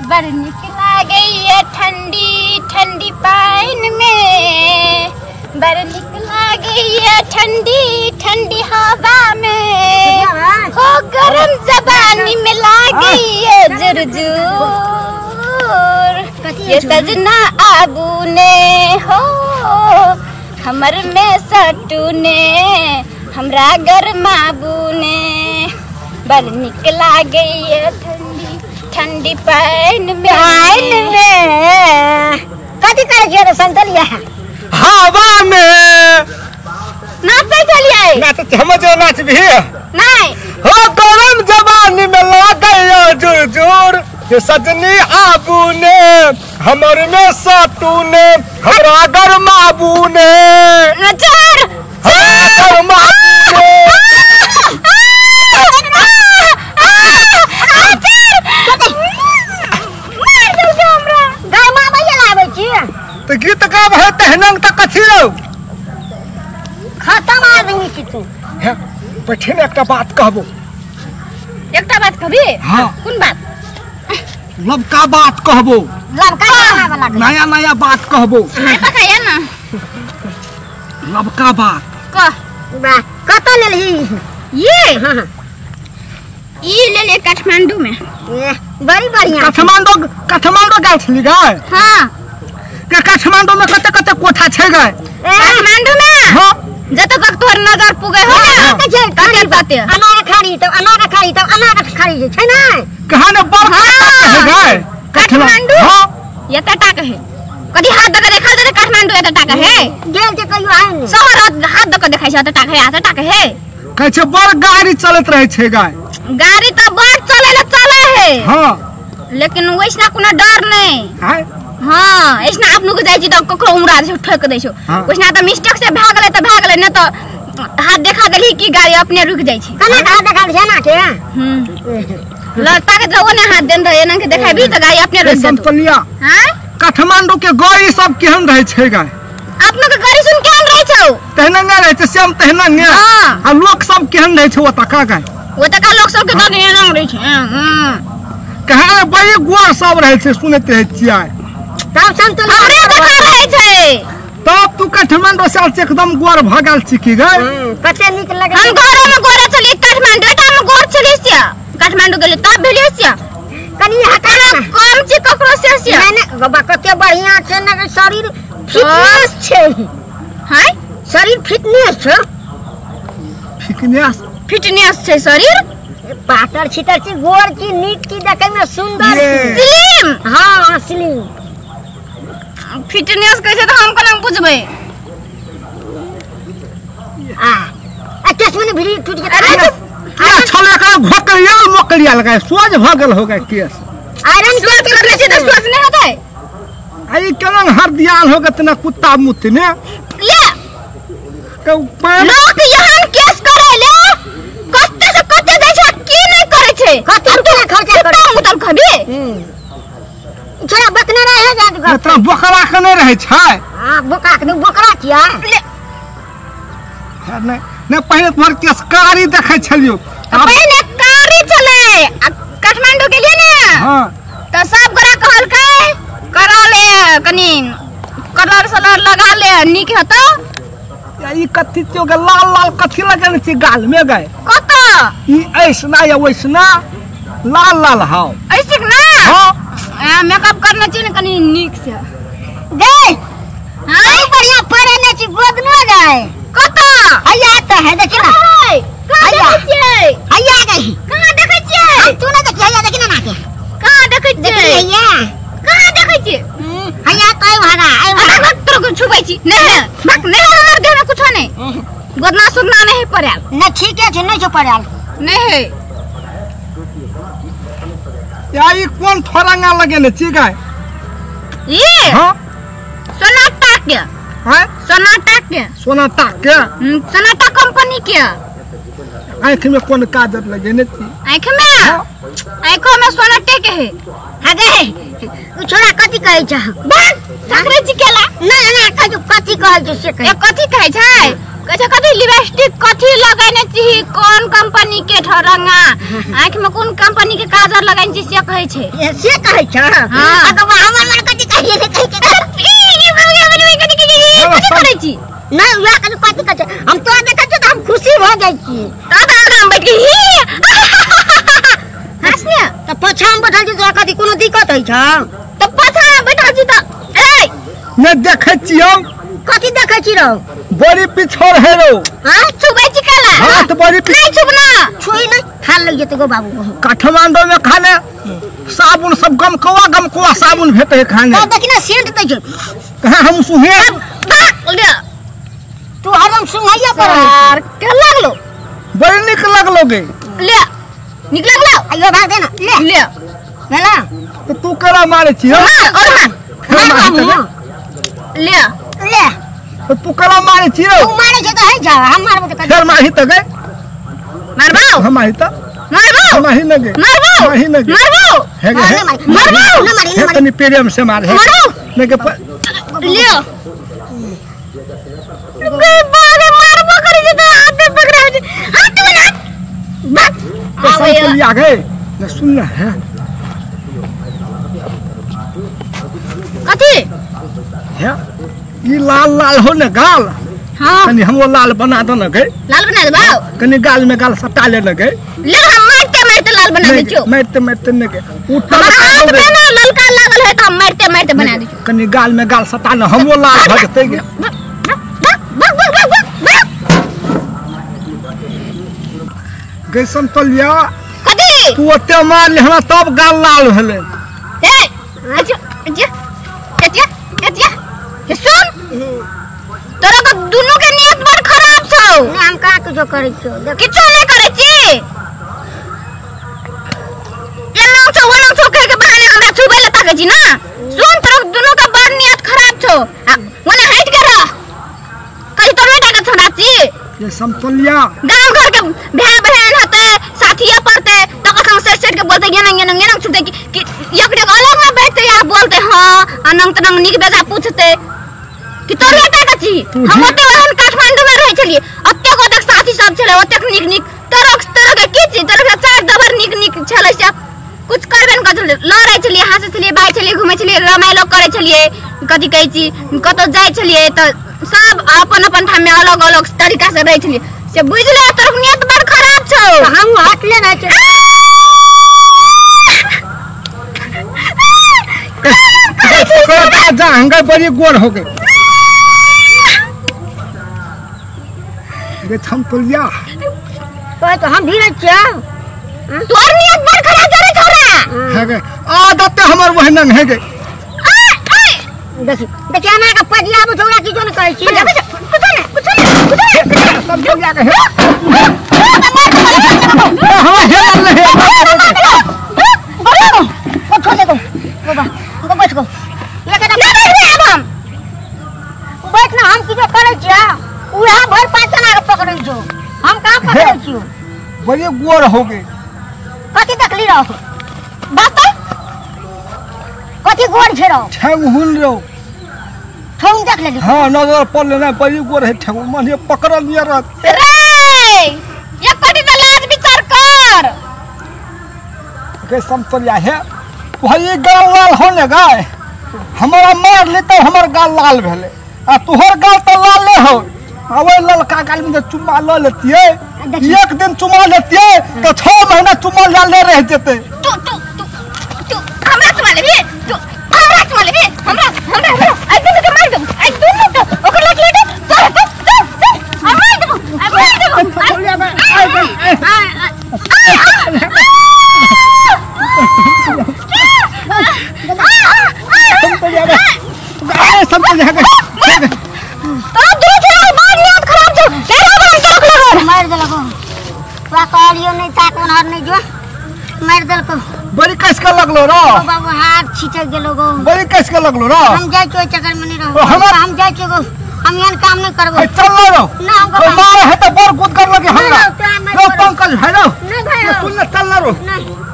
बड़ निक लागैया ठंडी ठंडी पानि में, बड़ निक लागैया ठंडी ठंडी हवा में, हो गरम जबानी में लागैया जुरजुर, ये सजना आबू ने हो हमर में सटू ने हमरा गरमाबू ने, बड़ निक लागैया ठंडी ठंडी पानि में। पानि में कथी करै छियै रे संतलिया? हवा में नाचै छलियै। नाच हम जो नाचबी नहीं हो गरम जवानी में लागैया जुरजुर, ये सजनी आबू ने हमर में सटू ने हमरा गरमाबू ने। चोर गरमाबू ने। तो गीत गाब है तहनंग त कथी रौ खत्म आदमी छी तू। हे बैठे ने एकटा बात कहबो। एकटा बात कहबी? हाँ। कोन बात? लबका बात कहबो। लबका वाला नया नया बात कहबो। पकाया ना लबका बात कह। वाह कत लेलही ये? हां ई ले ले काठमांडू में। बड़ी बढ़िया। काठमांडू काठमांडू गेल छली गए? हां। के काठमांडू में कते कते कोठा छै गए? काठमांडू में? हां। जत तक तोहर नजर पुगे हो ना तते तते अनार खाड़ी तब अनार खाड़ी तब अनार खाड़ी छै ना कहां ने बड़ है गए काठमांडू? हां। एतटा कहे कदी हाथ दक देखा दे काठमांडू एतटा कहे गेल जे कहियो आइ ने शहर हाथ दक देखाइ छै एतटा कहे एतटा कहे। कहै छै बड़ गाड़ी चलत रहै छै गाय। गाड़ी त बड़ चले ले चले है। हां। लेकिन वैसना कोनो डर नहीं। हां। हां ऐसना अपनो के जाइ छी त ककरो उमरा दे ठोक दै छौ। वैसना त मिस्टेक से भए गेलै त भए गेलै, न त हाथ देखा देलही कि गाड़ी अपने रुक जाइ छै। कना हाथ देखा छै ना के? लड़ता के तो ओने हाथ देन रहे एना के देखाबी त गाड़ी अपने रुक जेतौ। संतलिया। हां। काठमांडू के गाड़ी सब केहन रहै छै गाय? अपनो के गाड़ी सुन केहन रहै छौ? तहना नै रहै छै सेम तहना नै। हां। आ लोक सब केहन रहै छै ओतका गाय? ओतका लोक सब के गाड़ी एना रहै छै। कहां बड़ी गोर सब रहै छै सुनैत रहै छियै। तब संतोष हमरे जकाँ रहै छै। तब तू काठमांडू से एकदम गोर भ गेल छी की गए? कते नीक लगै। हम घरे में गोरे छलियै काठमांडू टा में गोर छलियै से काठमांडू गेलियै तब भेलियै से कनी हटा कम छी ककरो से से। नहीं नहीं बाबा कते बढ़िया छै ने शरीर फिटनेस छै। हां शरीर फिटनेस छै। फिटनेस फिटनेस छै शरीर। पातर छितर छी गोर छी नीक छी देखै में सुंदर स्लिम। हां स्लिम फिटनेस कहै छै त हम कोना बुझबै? आ आ केस में भिड़ी टूट गेल। अरे क्या छल एकरा घोकरियाल मोकरियाल गए सोझ भ गेल हो गए केस। आयरन सोझ करले छै त सोझ नै हेतै। आ ई केना हरदियाल हो गए तना कुत्ता मुत ने ले के लोक यहां केस करे ले कते से कते जाइ छै की नै करै छै। कते रुपया खर्चा करै कुत्ता मुतल खबी। छोरा बकना रहे जात गप एतना बोकरा के नै रहै छै। हां बोकरा के बोकरा किया ले नै नै पहिने तोहर केस कारी देखै छलियो। पहिने कारी छलै आ काठमांडू गेलियै ने। हां। त सब गोरा कहलकै करा ले कनी कलर सलर लगा ले नीक हेतौ। ई कथी छियो गे लाल लाल कथी लगेने छी गाल में गए? कत ई ऐसना या वैसना लाल लाल हाव ऐसे ना? हां। मेकअप करना चाहिए ना कनी नीक से गए। हां बढ़िया पढ़े ने छी गोदनो गए। कत हैया त है देखि ना। कहां देखै छियै? हैया गई। कहां देखै छियै? हम तू ना देखि हैया देखि ना ना के। कहां देखै छियै? देखि हैया। कहां देखै छियै? हैया त आई भागा आई भागा। अरे तोर को छुबै छी नै भक नै हमर देह में कुछो नै गोदना सुदना नै पड़ल। नै ठीके छै नै छौ पड़ल। नै है। या ई कोन थोरंगा लगेने छी गाय? ई हां सोनाटा के। हां सोनाटा के। सोनाटा के? सोनाटा कंपनी के। आँख में कोन काजर लगेने छी? आँख में, आँखो में सोना टेके है। हगे उ छोरा कथि कहै छ? बात ठाकरे जी केला ना ना कथि कथि कहै छ से कहै। ए कथि कहै छै? कहै छै कथि लिपस्टिक कथि लगेने छी, कोन कंपनी के ठरंगा, आँख में कोन कंपनी के काजर लगेने छी से कहै छै। ए से कहै छ? हां। आ तो हमर मन कथि कहै छै कहै छै। ई कथि करै छी? ना उहा कथि कथि कहै छै? हम तोरा देखै छियौ त हम खुशी भ जाइ छी। त आगाँ बैठ के ही हंस ने। त पाछा में बैठल छी तोरा कथि कोनो दिक्कत होइ छ? त पाछा में बैठल छी त ए ने देखै छियौ। कथि देखै छी रौ? बड़ी पिछड़ है रौ। हां छुबै छी केला? हां त बड़ी नहीं छुबना। छुई नहीं खाल लग जेतै गो बाबू। काठमांडू में खाने साबुन सब गमकौआ गमकौआ साबुन भेटै है खाने। त देखि ना सेंट दै छै। कहाँ हम सुहे ले तू हरदम सुंघैया पर यार के लागलो? बड़ी निक लगलो गे। ले निक लागलो? आइयो भाग दे ना। ले ले भेला त तू करा मारे छी? मार और मार मार ले ले त तू करा मारे छी रौ? तू मारे छै त है जा, हम मारबो त फेर मारही त गे। मारबो हम मारही त मारबो मारही न गे। मारबो मारही न गे। मारबो हे गे मारबो न मारी न मारी। तनी प्रेम से मार है मारबो न गे। ले गे बारे मारबो करी जे त हाथ पे पकड़ा छै। हाथ में ना बस आवे आ गए न सुन ना है कथि है ई लाल लाल हो न गाल। हां कनी हमरो लाल बना दे न गे। लाल बना देबौ? कनी गाल में गाल सटा ले न गे। ले हम मारते मारते लाल बना दै छियौ। मारते मारते न गे उठल हाथ में ना ललका लागल है त हम मारते मारते बना दै छियौ। कनी गाल में गाल सटा न हमरो लाल भ जेतै गे। भाग भाग भाग भाग भाग गे समतलिया कथि तू ओते मारली हमरा तब गाल लाल भेलै। ए अच्छा अच्छा अच्छा अच्छा हे सुन तोरा के दुनू के नियत बड़ खराब छौ। ना हम का कुछो करै छियौ? देख किछो नै करै छी। एना छौ ओना छौ कह के बहाने हमरा छुबै ल ताकै छी ना। सुन तोरा दुनू के बड़ नियत खराब छौ। आ ओना हटि के रह कहि तोरे टा के छोड़ा छी। ये समतलिया गांव घर के भाई बहन होते साथिया पड़ते तकर संग सेट सेट के बोलते गेना गेना गेना छुटते कि एक डेग अलग में बैठते यार बोलते हां अनंग तनंग निक बेजा पूछते कि तोरे टा के छी। हम ओते ओहन काठमांडू में रहै छलियै ओतेक ओतेक साथी सब छलै ओतेक निक निक तोरक तोरक के की छी? तोरक चार दबर निक निक छलै से कुछ करबे न करै छलियै। लड़ै छलियै हँसै छलियै बाजै छलियै घुमै छलियै रमाइलो करै छलियै कथि कहै छी कतौ जाइ छलियै त सब अपन अपन ठाम में अलग अलग तरीका से रहै छलियै से बुझले। तोर नियत बड़ खराब छौ। हम हटले रहै छियै। जा हंगा बड़ी गोर हो गई गे समतलिया। तो हम भी रहै छियौ। तोर नियत बड़ खराब जरे छोरा है गे आदत हमर वही नंग है गे। देखि देखि अना के पजियाबो छौड़ा किछो न कहै छी। कुछो ने कुछो ने समतलिया के हे हमरा हेलल नहीं बोलो ओ छोड़ दे गो बाबा गो बैठ गो लेके ना बैठबे आब हम बैठ ना। हम किछो करै छियौ? उहा भर पाँच अना के पकड़ै छौ हम कहाँ पकड़ै छियौ? बड़ी गोर हो गई। कथि देखली रहो? बात कथि गोर छै रहो? ठेंगुन रहो। ठेंगुन देख लेली? हां नजर पड़ले ना बड़ी गोर है ठेंगुन मन पकड़ल नियर रहत रे। एक कटी त लाज विचार कर गे समतलिया है वही गाल लाल होने गाय हमारा मार ले तो हमर गाल लाल भेले आ तोहर गाल त लाल ले हो। आ ओइ ललका गाल में चुम्मा ल लेतियै एक दिन चुम्मा लेतियै तो 6 महीना चुम्मा लाले रह जेते। तू तू तू तू हमरा चुम्मा लेबी? तू हमरा चुम्मा लेबी? हमरा हमरा हमरा आई दुनू के मार देबो आई दुनू के ओकर लाग लेटे तोर तू तू तू मार देबो आई मार देबो। समतलिया के तोरा दू छोरा बड़ नियत खराब छौ। तेरा बड़ तोरक लगल मार देलको। तोरा कहलियो नहीं ताक ओनहर नहीं जो मार देलको। बड़ी कस के लगलो रो बाबू हाथ छिटक गेलो गो। बड़ी कस के लगलो रो। हम जाइ छियो चक्कर में नहीं रहो। हम जाइ छियो गो। हम एहन काम नहीं करबो। ए चल ना रो। ना हमको तो मार है तो बड़ कूद कर लगे हमरा। नहीं, रो पंकज भाई रो। नहीं भाई रो। सुन ले चल ना रो। नहीं।